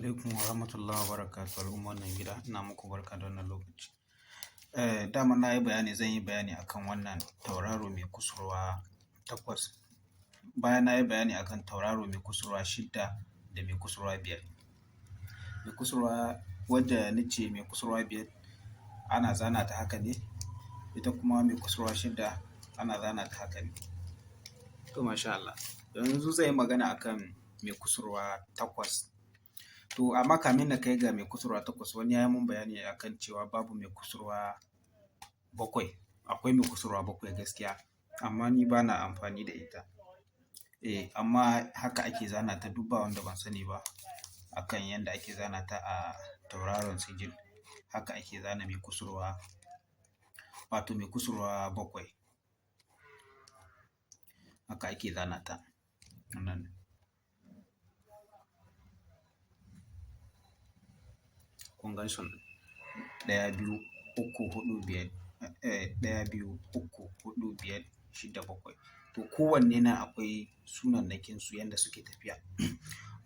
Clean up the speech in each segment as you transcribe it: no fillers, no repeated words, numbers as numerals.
alaikum wa rahmatullahi wa barakatuhu, al'ummar wannan gida, ina muku barka da wannan lokaci. Dama na yi bayani, zan yi bayani akan wannan tauraro mai kusurwa takwas. Bayan na yi bayani akan tauraro mai kusurwa shidda da mai kusurwa biyar. Mai kusurwa wadda na ce mai kusurwa biyar ana zana ta haka ne, ita kuma mai kusurwa shidda ana zana ta haka ne. To masha Allah. Yanzu zan yi magana akan mai kusurwa takwas. To amma kamin na kai ga mai kusurwa takwas, wani ya yi mun bayani akan cewa babu mai kusurwa bakwai. Akwai mai kusurwa bakwai gaskiya, amma ni ba na amfani da ita. Amma haka ake zana ta, duk ba wanda ban sani ba akan yanda ake zana ta a tauraron sijil. Haka ake zana mai kusurwa, wato mai kusurwa bakwai. Haka ake zana ta. Wannan. Kun gan su? Ɗaya, biyu, uku, huɗu, biyar. Ɗaya, biyu, uku, huɗu, biyar, shidda, bakwai. To kowanne nan akwai sunannakin su yanda suke tafiya.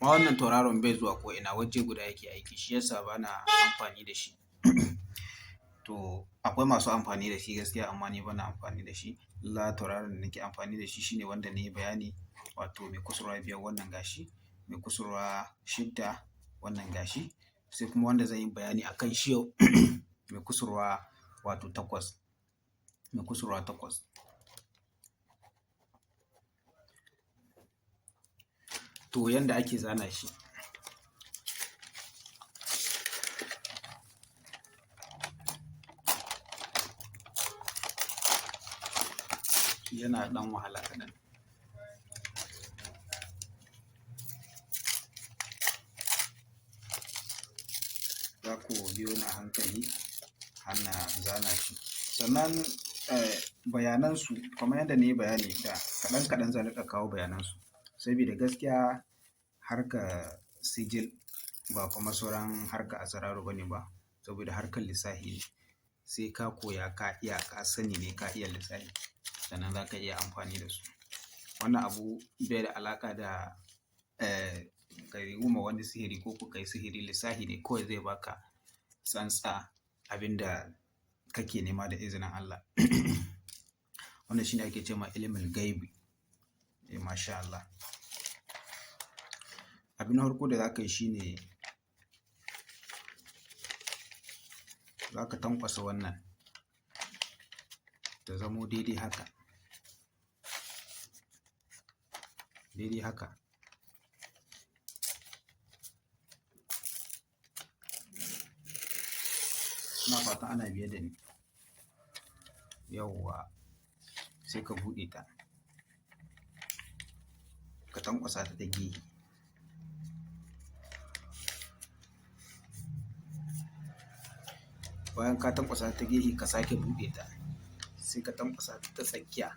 Amma wannan tauraron bai zuwa ko ina, waje guda yake aiki, shi yasa ba na amfani da shi. To akwai masu amfani da shi gaskiya, amma ni ba na amfani da shi. Illa tauraron da nake amfani da shi shine wanda na yi bayani, wato mai kusurwa biyar wannan gashi, mai kusurwa shidda wannan gashi, sai kuma wanda zan yi bayani akan shi yau mai kusurwa wato takwas, mai kusurwa takwas. To yanda ake zana shi. Yana ɗan wahala kaɗan. Za ku biyo ni a hankali har na zana shi. Sannan bayanan su kamar yadda na yi bayani da kaɗan kaɗan zan riƙa kawo bayanan su. Saboda gaskiya harkar sijil ba kuma sauran harkar asararu ba ne ba, saboda harkar lissafi ne. Sai ka koya, ka iya, ka sani ne, ka iya lissafi, sannan za ka iya amfani da su. Wannan abu bai da alaƙa da ka yi ma wani sihiri ko ka yi sihiri, lissafi ne kawai zai baka tsantsa abin da kake nema da izinin Allah. Wannan shine ake ce ma ilimin gaibi. Masha Allah. Abin na farko da za ka yi shine za ka tankwasa wannan ta zamo daidai haka. Daidai haka. Ina fatan ana biye da ni. Yauwa, sai ka buɗe ta. Ka tankwasa ta ta gehe. Bayan ka tankwasa ta gehe, ka sake buɗe ta. Sai ka tankwasa ta ta tsakiya.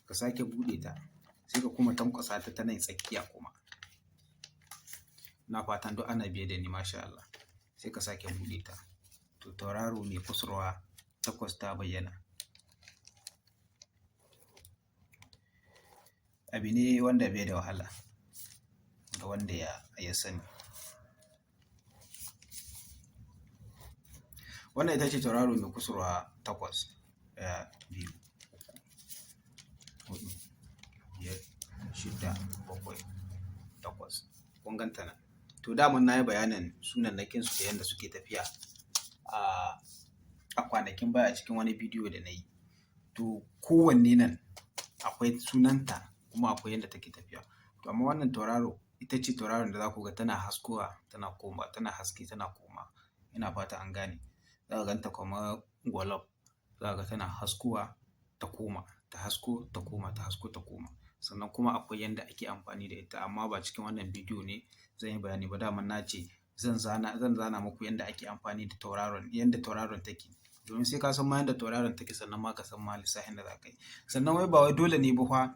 Ka sake buɗe ta. Sai ka kuma tankwasa ta ta nan tsakiya kuma. Ina fatan duk ana biye da ni masha Allah. Sai ka sake buɗe ta. To tauraro mai kusurwa takwas ta bayyana. Abu ne wanda bai da wahala ga wanda ya sani. Wannan ita ce tauraro mai kusurwa takwas. Ɗaya, biyu, uku, huɗu, biyar, shidda, bakwai, takwas. Kun gan ta nan. To daman na yi bayanin sunannakin su da yanda suke tafiya a kwanakin baya a cikin wani bidiyo da na yi. To kowanne nan akwai sunanta kuma akwai yanda take tafiya. To amma wannan tauraro ita ce tauraron da za ku ga tana haskowa, tana koma, tana haske, tana koma. Ina fata an gane. Za ka gan ta kamar gwalab. Za ka ga tana haskowa ta koma, ta hasko ta koma, ta hasko ta koma. Sannan kuma akwai yanda ake amfani da ita, amma ba cikin wannan bidiyo ne zan yi bayani ba. Daman na ce zan zana muku yanda ake amfani da tauraron, yanda tauraron take. Domin sai ka san ma yanda tauraron take sannan ma ka san ma lissafin da za ka yi. Sannan wai ba wai dole ne ba fa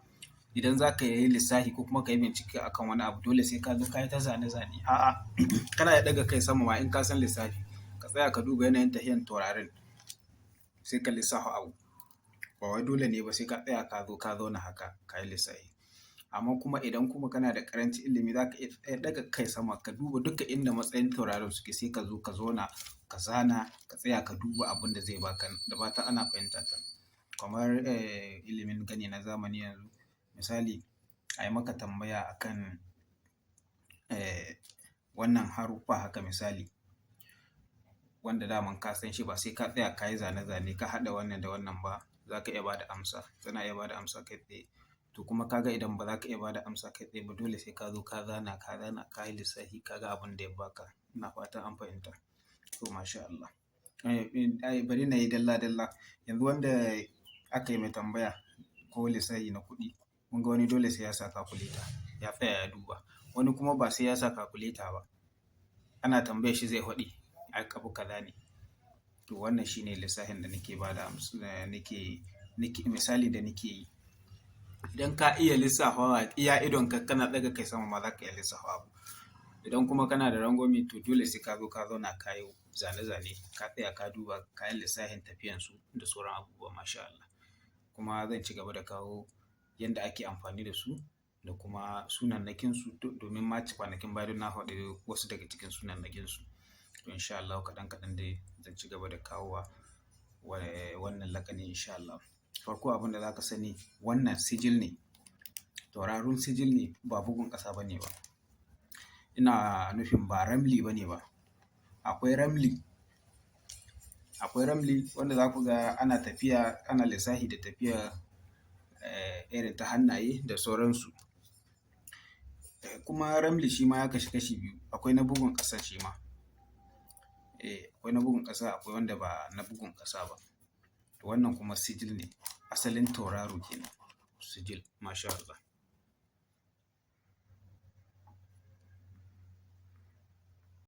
idan za ka yi lissafi ko kuma ka yi bincike akan wani abu dole sai ka zo ka yi ta zane-zane. A'a, kana iya ɗaga kai sama ma in ka san lissafi. Ka tsaya ka duba yanayin tafiyan taurarin sai ka lissafa abu. Ba wai dole ne ba sai ka tsaya ka zo ka zauna haka ka yi lissafi. Amma kuma idan kuma kana da ƙarancin ilimi, za ka iya ɗaga kai sama ka duba duka inda matsayin taurarin suke, sai ka zo ka zauna ka zana, ka tsaya ka duba abin da zai baka. Da fatan ana fahimta ta. Kamar ilimin gani na zamani yanzu, misali a yi maka tambaya akan wannan haruffa haka misali, wanda daman ka san shi, ba sai ka tsaya ka yi zane-zane ka haɗa wannan da wannan ba, za ka iya ba da amsa. Kana iya ba da amsa kai tsaye. To kuma ka ga idan ba za ka iya ba da amsa kai tsaye ba, dole sai ka zo ka zana, ka zana, ka yi lissafi, ka ga abin da ya baka. Ina fatan an fahimta. To masha Allah. Bari na yi dalla dalla. Yanzu wanda aka yi mai tambaya ko lissafi na kuɗi, mun ga wani dole sai ya sa calculator ya tsaya ya duba. Wani kuma ba sai ya sa calculator ba. Ana tambayar shi zai faɗi, ai abu kaza ne. To wannan shine lissafin da nake ba da amsa, nake, nake misali da nake yi. Idan ka iya lissafawa iya idonka, kana ɗaga kai sama ma za ka iya lissafa abu. Idan kuma kana da rangwame, to dole sai ka zo ka zauna ka yi zane-zane, ka tsaya ka duba, ka yi lissafin tafiyansu da sauran abubuwa, masha Allah. Kuma zan ci gaba da kawo yanda ake amfani da su da kuma sunannakinsu, domin ma kwanakin baya duk na faɗi wasu daga cikin sunannakinsu. To insha Allahu kaɗan kaɗan dai zan ci gaba da kawowa wannan laƙani insha Allah. Farko abin da za ka sani, wannan sijil ne. Tauraron sijil ne, ba bugun ƙasa ba ne ba. Ina nufin ba ramli ba ne ba. Akwai ramli. Akwai ramli wanda za ku ga ana tafiya, ana lissafi da tafiya irin ta hannaye da sauransu. Kuma ramli shi ma ya kasu kashi biyu. Akwai na bugun ƙasa shi ma. Akwai na bugun ƙasa, akwai wanda ba na bugun ƙasa ba. To wannan kuma sijil ne. Asalin tauraro kenan. Sijil, masha Allah.